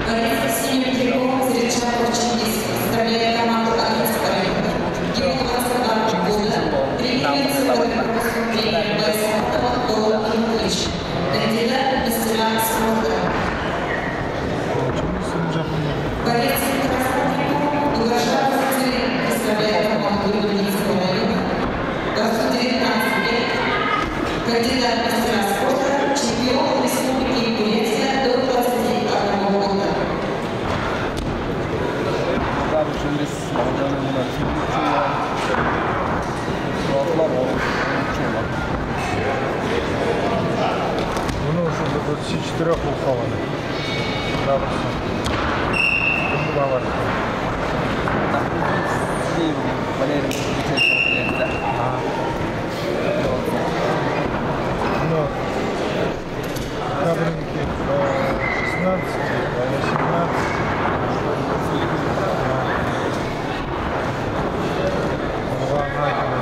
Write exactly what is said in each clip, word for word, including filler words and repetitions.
Борец с синим трико Зиридшапов Чингис, представляя команду Охридского района, ему двадцать два года, тренировался под руководством тренера Байсаматова Дола Анатольевича, кандидат в мастера спорта. Борец с синим трико Дугашапов Сацилин, представляя команду Охридского района, возраст девятнадцать лет, кандидат в мастера спорта, чемпион Республики Бурятия до двадцати одного года. Баһа Чингис Махмудович, мына Чингис Махмудович. Суаллар ол. Мүнөө уже до двадцати четырёх болхо байна. Дабарсан. Кімді баһалар? Валерий Никитич, да? А. Ну, кабринки, э, шестнадцать, э, восемнадцать. Ага.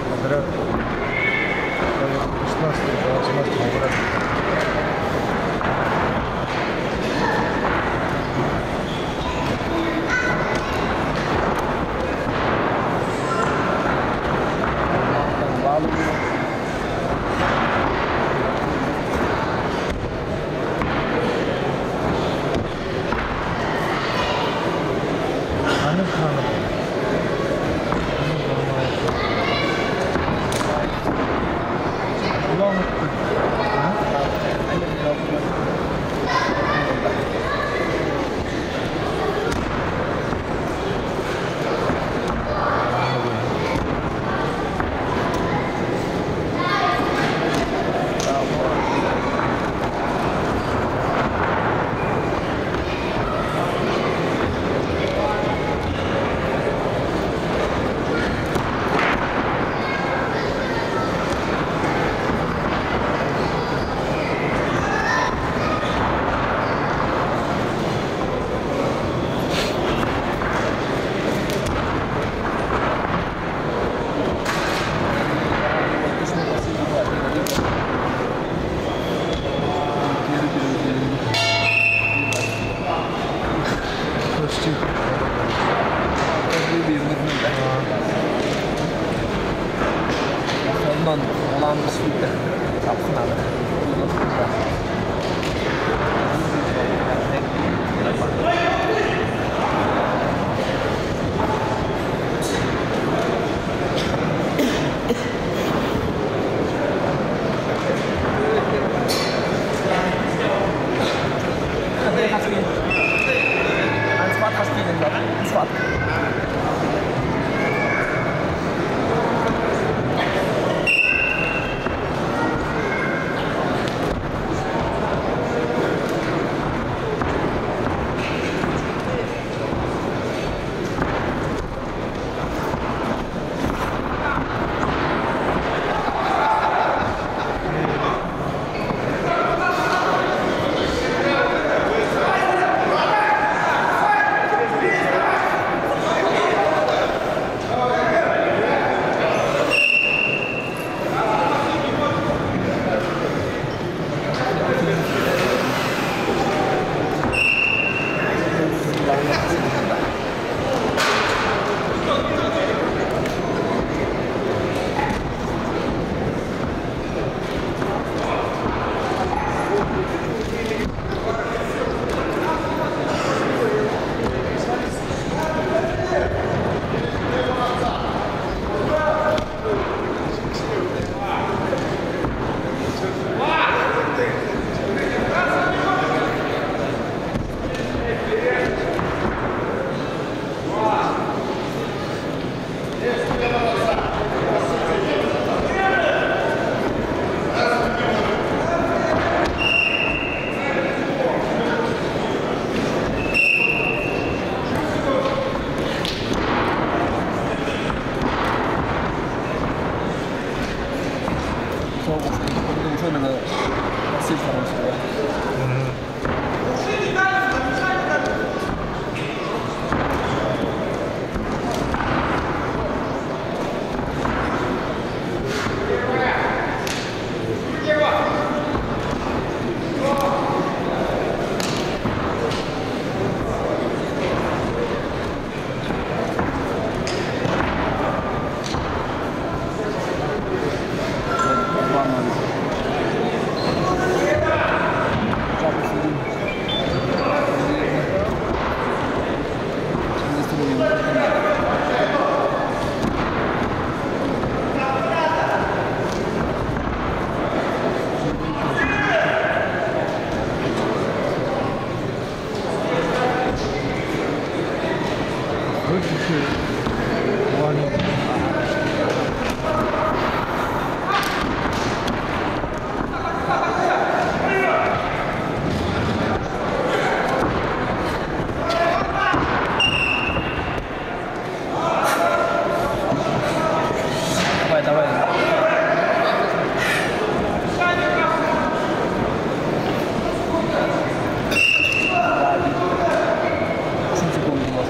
Подряд. Шестнадцать, восемнадцать подряд. Амир Ханов. Улан-Үдэ. А? Почти. Онон улаан бүсгүйтэй. Абхнада. Схватка. Надо сильно русского. Давай, давай. Семь секунд было.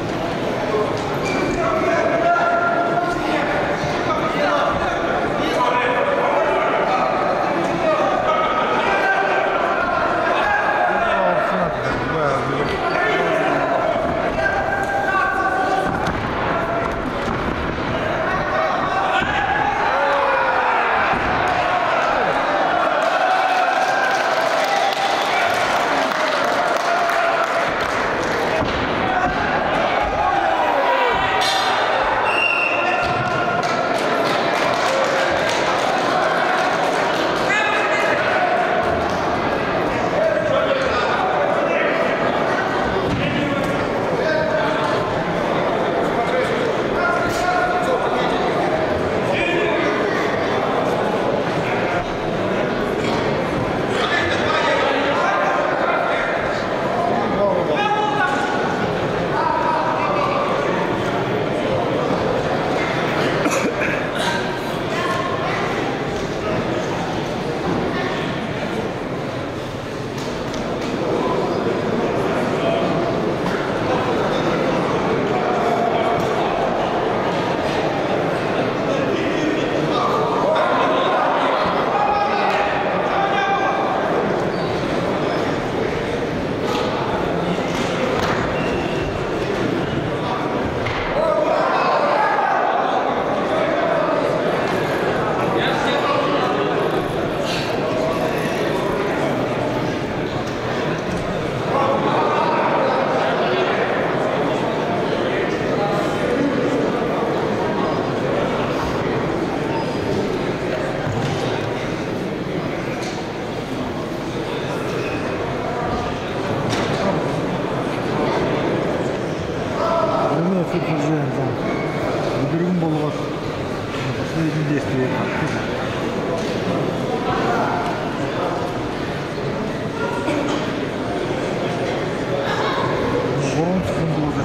Мынаа футболжы янзан. Үдэргэн болгоод последний действие. Гурбан секунд болоод.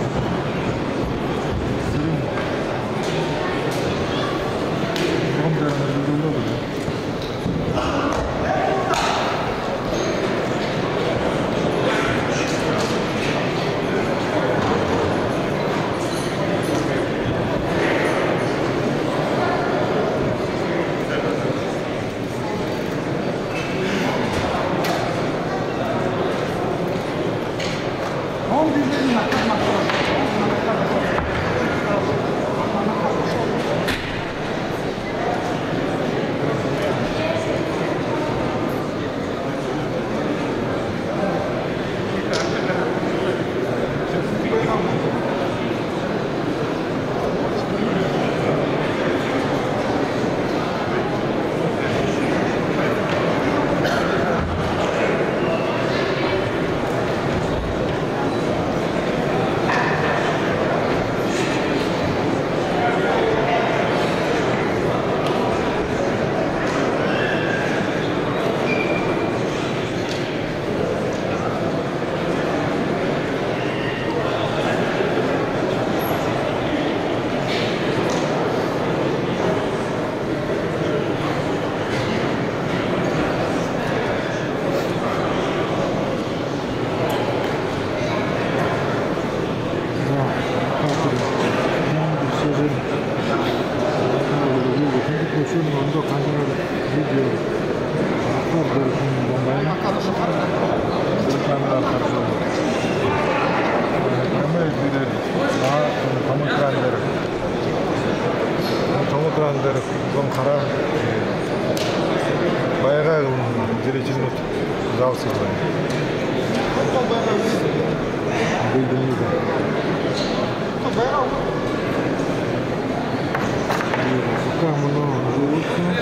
Сэрэн. Гурбан дээрэ нүгэлөө. Андер зон хараа байгаа юм, зрительнүүд залсаа байна. Пока много животных.